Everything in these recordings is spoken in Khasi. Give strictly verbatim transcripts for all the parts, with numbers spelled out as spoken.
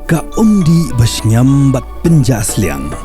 Ka umdih ba shngiam bad pynjah sliang.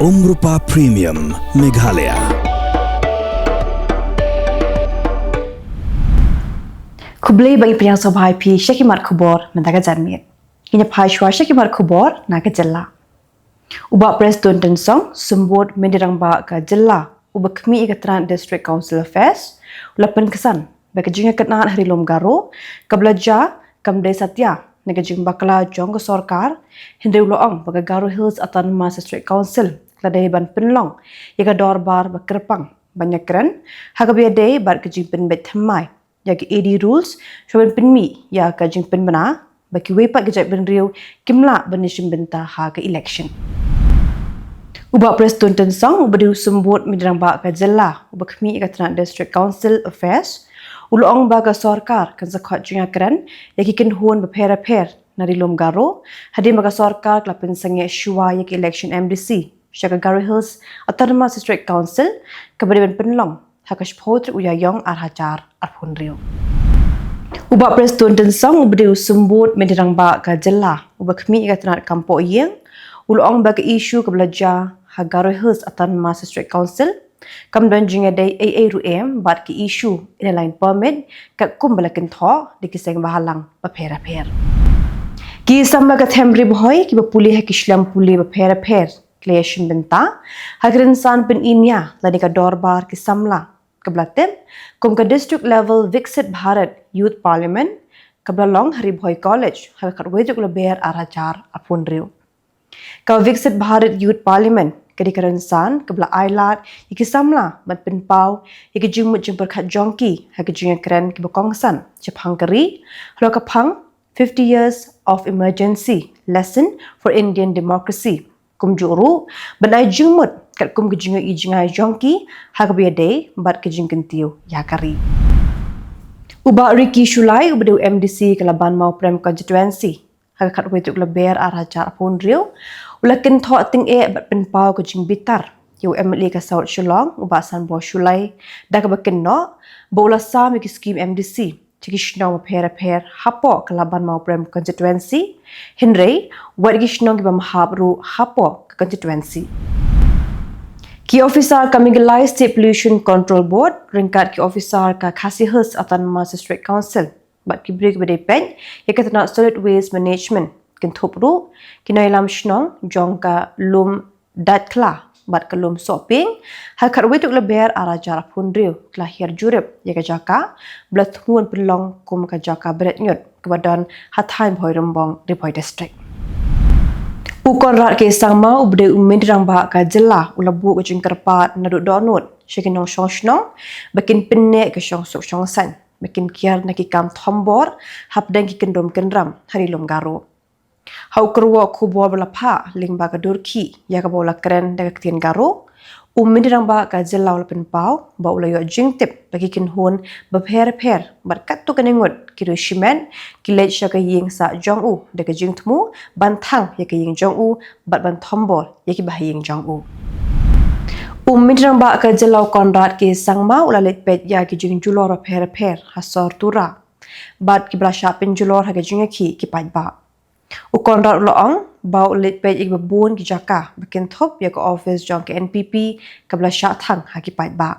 Umrupa Premium Meghalaya. Khublei bad ngi pdiang sngewbha ïa phi sha ki mat khubor mynta ka janmiet. Ngin ïa phai shuwa sha ki mat khubor na ka jylla. U Bah Prestone Tynsong, Symbud Mynder Rangbah ka jylla, uba khmih ïa ka tnat District Council Affairs, u la pynksan ba ka jingïakynad ha Ri Lum Garo kaba la jia kam dei satia na ka jingbakla jong ka sorkar, hynrei u la ong ba ka Garo Hills Autonomous District Council ka la dei ban pynlong ïa ka dorbar ba kyrpang ban ïakren ha kaba ïadei bad ka jingpynbeit thymmai ïa ki A D rules, shuwa ban pynmih ïa ka jingpynbna ba kiwei pat ki jaitbynriew kim lah ban ïashim bynta ha ka election. U Bah Prestone Tynsong, uba dei u Symbud Mynder Rangbah ka jylla, uba khmih ïa ka tnat District Council Affairs, u la ong ba ka sorkar kan sa khot jingïakren ïa ki kynhun bapher bapher na Ri Lum Garo, hadien ba ka sorkar ka la pynsangeh shuwa ïa ka election M D C sha ka Garo Hills Autonomous District Council, kaba dei ban pynlong ha ka shiphew tarik u Ïaïong ar hajar arphew hynriew. U Bah Prestone Tynsong, uba dei u Symbud Mynder Rangbah ka jylla, uba khmih ïa ka tnat Kampoh Ïing, u la ong ba ka issue kaba la jia ha Garo Hills Autonomous District Council kam don jingïadei ei ei ruh em bad ka issue Inner Line Permit, katkum ba la kynthoh da ki seng bhalang bapher bapher. Ki samla ka them Ri Bhoi kiba pule ha ki shlem pule bapher bapher ki la ïashim bynta ha ka rynsan pyni nia lane ka dorbar ki samla kaba la tip kum ka District Level Viksit Bharat Youth Parliament, kaba la long ha Ri Bhoi College ha ka khatwei tarik u Lber ar hajar arphew hynriew. Ka Viksit Bharat Youth Parliament ka dei ka rynsan kaba la ailad ïa ki samla ban pynpaw ïa ki jingmut jingpyrkhat jong ki ha ki jingïakren kiba kongsan shaphang ka ri, halor ka phang Fifty Years of Emergency, Lesson for Indian Democracy, kumjuh ruh ban ai jingmut katkum ka jingïohi jngai jong ki ha kaba ïadei bad ka jingkyntiew ïa ka ri. U Bah Ricky Shullai, uba dei u M D C ka Laban Mawprem Constituency, ha ka khatwei tarik u Lber ar hajar arphew hynriew, u la kynthoh tyngeh bad pynpaw ka jingbitar ïa u M L A ka South Shillong, u Bah Sanbor Shullai, da kaba kynnoh ba u la sam ïa ki skim M D C sha ki shnong bapher bapher hapoh ka Laban Mawprem Constituency, hynrei wat ki shnong kiba mahap ruh hapoh ka constituency. Ki officer ka Meghalaya State Pollution Control Board ryngkat ki officer ka Khasi Hills Autonomous District Council bad ki briew kiba dei peit ïa ka tnat Solid Waste Management kin thup ruh ki nongïalam shnong jong ka Lum Datkhla bad ka Lum Sohpieng ha ka khatwei tarik u Lber ar hajar arphew hynriew, ki la hiar jurip ïa ka jaka ba la thmu ban pynlong kum ka jaka bret ñiut kaba don ha thaiñ Bhoirymbong, Ri Bhoi District. U Conrad K Sangma, uba dei u Mynder Rangbah ka jylla, u la buh ka jingkyrpad naduh dohnud sha ki nongshong shnong ba kin pynneh ka shongsuk shongsaiñ, ba kin kiar na ki kam thombor hapdeng ki kyndrum kyndram ha Ri Lum Garo. Ha u kyrwoh khubor ba la phah lyngba ka dur khih ïa kaba u la kren da ka ktien Garo, u Mynder Rangbah ka jylla u la pynpaw ba u la ïoh jingtip ba ki kynhun bapher bapher bad katto katne ngut ki riewshimet ki leit sha ka ïing sah jong u da ka jingthmu ban thang ïa ka ïing jong u bad ban thombor ïa ki bahaïing jong u. U Mynder Rangbah ka jylla u Conrad K Sangma u la leit peit ïa ki jingjulor bapher bapher ha sor Tura bad kiba la shah pynjulor ha ka jingïakhih ki paidbah. U Conrad u la ong ba u la leit peit ïa kiba bun ki jaka ba kin thup ïa ka office jong ka N P P kaba la shah thang ha ki paidbah.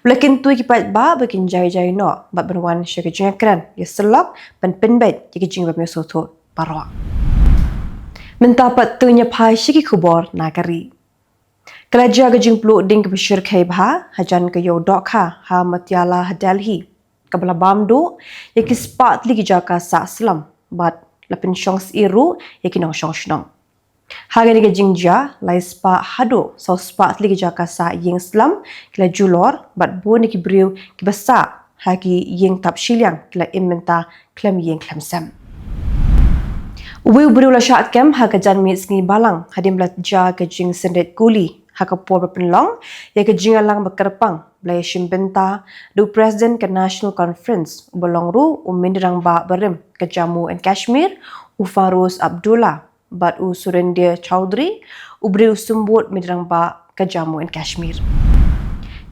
U la kyntu ïa ki paidbah ba kin jai jai noh bad ban wan sha ka jingïakren ïasyllok ban pynbeit ïa ki jingbym ïasngewthuh baroh. Mynta pat to ngin ïa phai sha ki khubor na ka ri. Ka la jia ka jingpluh ding kaba shyrkhei bha hajan ka ïew dohkha ha Matiala ha Delhi, kaba la bam duh ïa ki spah tylli ki jaka sah slum bad la pynshong syier ruh ïa ki nongshong shnong. Ha kane ka jingjia, lai spah haduh saw spah tylli ki jaka sah ïing slum ki la julor bad bun ïa ki briew kiba sah ha ki ïing tap shiliang ki la im bynta khlem ïing khlem sem. Uwei u briew la shah kem ha ka janmiet sngi Balang hadien ba la jia ka jingsyndet kuli ha ka por ba pynlong ïa ka jingïalang ba kyrpang ba la ïashim bynta da u President ka National Conference uba long ruh u Mynder Rangbah barim ka Jammu and Kashmir, u Faroz Abdullah, bad u Surinder Chowdhury, u briew symbud Mynder Rangbah ka Jammu and Kashmir.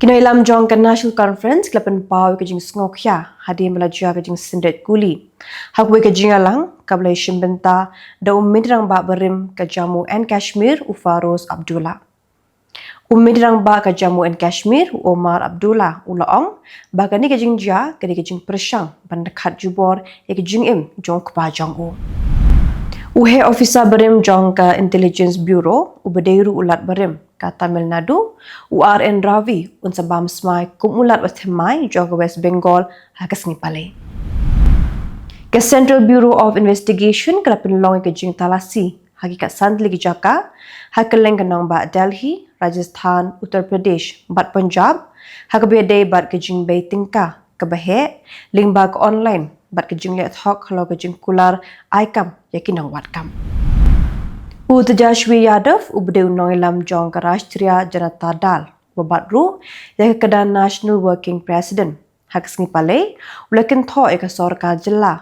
Ki nongïalam jong ka National Conference ki la pynpaw ïa ka jingsngewkhia hadien ba la jia ka jingsyndet kuli ha kawei ka jingïalang kaba la ïashim bynta da u Myntri Rangbah barim ka Jammu and Kashmir, u Feroz Abdullah. U Myntri Rangbah ka Jammu and Kashmir, u Omar Abdullah, u la ong ba kane ka jingjia ka dei ka jingpyrshang ban dkhat jubor ïa ka jingim jong u kpa jong u. U heh officer barim jong ka Intelligence Bureau uba dei ruh u Lat barim ka Tamil Nadu, u R N Ravi, un sa bam smai kum u Lat bathymmai jong ka West Bengal ha ka sngi Palei. Ka Central Bureau of Investigation ka la pynlong ïa ka jingtalasi ha ki khatsan tylli ki jaka ha kylleng ka nongbah Delhi, Rajasthan, Uttar Pradesh bad Punjab ha kaba ïadei bad ka jingbei tyngka kaba heh lyngba ka online bad ka jingleh thok halor ka jingkular ai kam ïa ki nongwad kam. U Tejashwi Yadav uba dei u nongïalam jong ka Rashtriya Janata Dal uba bat ruh ïa ka kyrdan National Working President ha ka sngi Palei u la kynthoh ïa ka sorkar jylla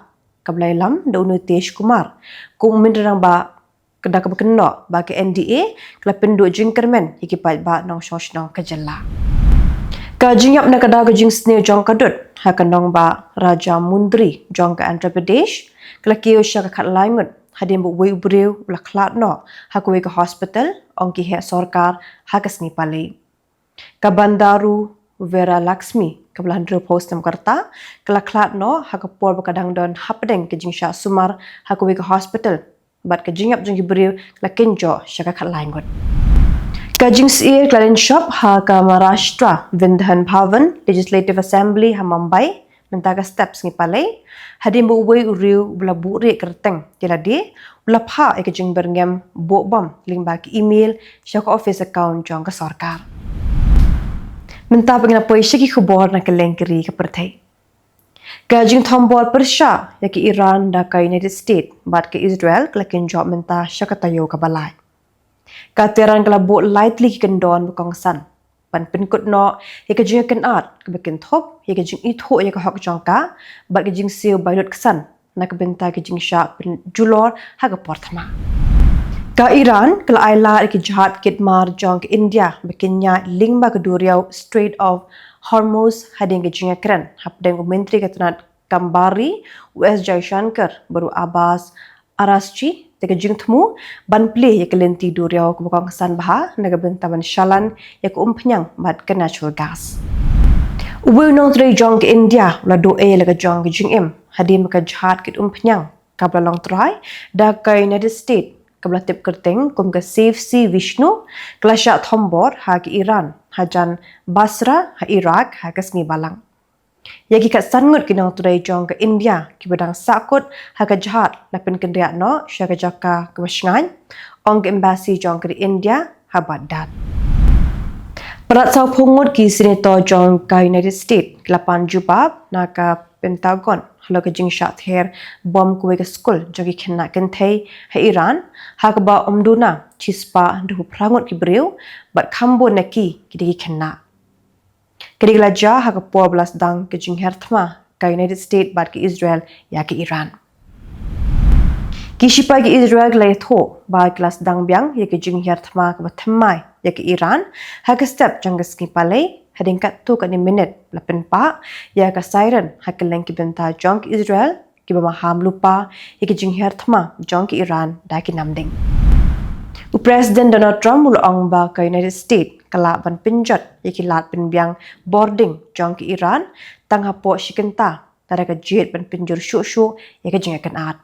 kaba la ïalam da u Nitish Kumar kum u Myntri Rangbah, ka da kaba kynnoh ba ka N D A ka la pynduh jingkyrmen ïa ki paidbah nongshong shnong ka jylla. Ka jingïap na ka daw ka jingsniew jong ka dud ha ka nongbah Rajahmundry jong ka Andhra Pradesh ka la kiew sha ka khatlai ngut hadien ba uwei u briew u la khlad noh ha kawei ka hospital, ong ki heh sorkar ha ka sngi Palei. Ka Bandaru Veera Lakshmi kaba la hynriewphew snem ka rta ka la khlad noh ha ka por ba ka dang don hapdeng ka jingshah sumar ha kawei ka hospital bad ka jingïap jong ki briew ka la kynjoh sha ka khatlai ngut. Ka jingsyier ka la lynshop ha ka Maharashtra Vidhan Bhavan Legislative Assembly ha Mumbai mynta ka step sngi Palei hadien ba uwei u riew uba la buhrieh kyrteng ïa lade u la phah ïa ka jingbyrngem buh bom lyngba ka email sha ka office account jong ka sorkar. Mynta pat ngin ïa poi sha ki khubor na kylleng ka ri ka pyrthei. Ka jingthombor pyrshah ïa ka Iran da ka United States bad ka Israel ka la kynjoh mynta sha ka taïew kaba lai. Ka Tehran ka la buh lai tylli ki kyndon ba kongsan ban pynkut noh ïa ka jingïakynad kaba kynthup ïa ka jingithuh ïa ka hok jong ka bad ka jingsiew ba lut ksan na ka bynta ka jingshah pynjulor ha ka por thma. Ka Iran ka la ailad ïa ki jahaj kit mar jong ka India ba kin ñiah lyngba ka duriaw Strait of Hormuz hadien ka jingïakren hapdeng u Myntri ka tnad kam bar ri u S Jaishankar bad u Abbas Araghchi da ka jingthmu ban plie ïa ka lynti duriaw kaba kongsan bha na ka bynta ban shalan ïa ka umphniang bad ka natural gas. Uwei u nongtrei jong ka India u la duh ei la ka jong ka jingim hadien ba ka jahaj kit umphniang kaba la long trai da ka United States kaba la tip kyrteng kum ka Safe Sea Vishnu ka la shah thombor ha ka Iran hajan Basra ha Iraq ha ka sngi Balang. Ïa ki khatsan ngut ki nongtrei jong ka India kiba dang sahkut ha ka jahaj la pynkynriah noh sha ka jaka kaba shngaiñ, ong ka embassy jong ka ri India ha Baghdad. Palat sawphew ngut ki senator jong ka United States ki la pan jubab na ka Pentagon halor ka jingshah ther bom kawei ka skul jong ki khynnah kynthei ha Iran ha kaba ym duna shispah hynriewphew phra ngut ki briew bad kham bun na ki ki dei ki khynnah. Ka dei ka la jia ha ka por ba la sdang ka jinghiar thma ka United States bad ka Israel ïa ka Iran. Ki shipai ka Israel ki la ïathuh ba ki la sdang biang ïa ka jinghiar thma kaba thymmai ïa ka Iran ha ka step jong ka sngi Palei hadien katto katne minit la pynpah ïa ka siren ha kylleng ki bynta jong ka Israel kiba maham lypa ïa ka jinghiar thma jong ka Iran da ki namding. U President Donald Trump u la ong ba ka United States ka lah ban pynjot ïa ki lad pynbiang bording jong ka Iran tang hapoh shi kynta lada ka jied ban pynjur shuh shuh ïa ka jingïakynad.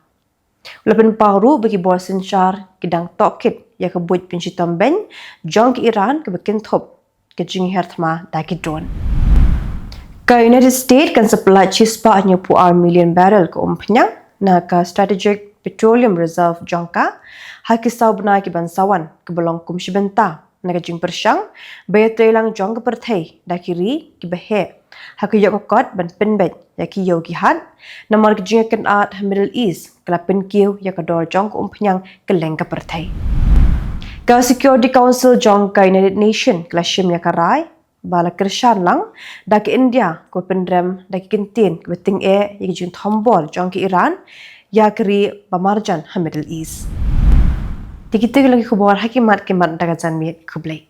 U la pynpaw ruh ba ki bor synshar ki dang tohkit ïa ka buit pynshitom beiñ jong ka Iran kaba kynthup ka jinghiar thma da ki drone. Ka United States kan sa pyllait shispah hynñiewphew ar million barrel ka umphniang na ka Strategic Petroleum Reserve jong ka ha ki saw bnai ki ban sa wan, kaba long kum shi bynta na ka jingpyrshang ba ïatreilang jong ka pyrthei da ki ri kiba heh ha ka ïoh ka kot ban pynbeit ïa ki ïew ki hat namar ka jingïakynad ha Middle East ka la pynkiew ïa ka dor jong ka umphniang kylleng ka pyrthei. Ka Security Council jong ka United Nation ka la shim ïa ka rai ba la kyrshan lang da ka India kaba pynrem da ki kyntien kiba tyngeh ïa ka jingthombor jong ka Iran ïa ka ri ba marjan ha Middle East. Te kita ki long ki khubor ha ki mat ki mat da ka janmiet. Khublei.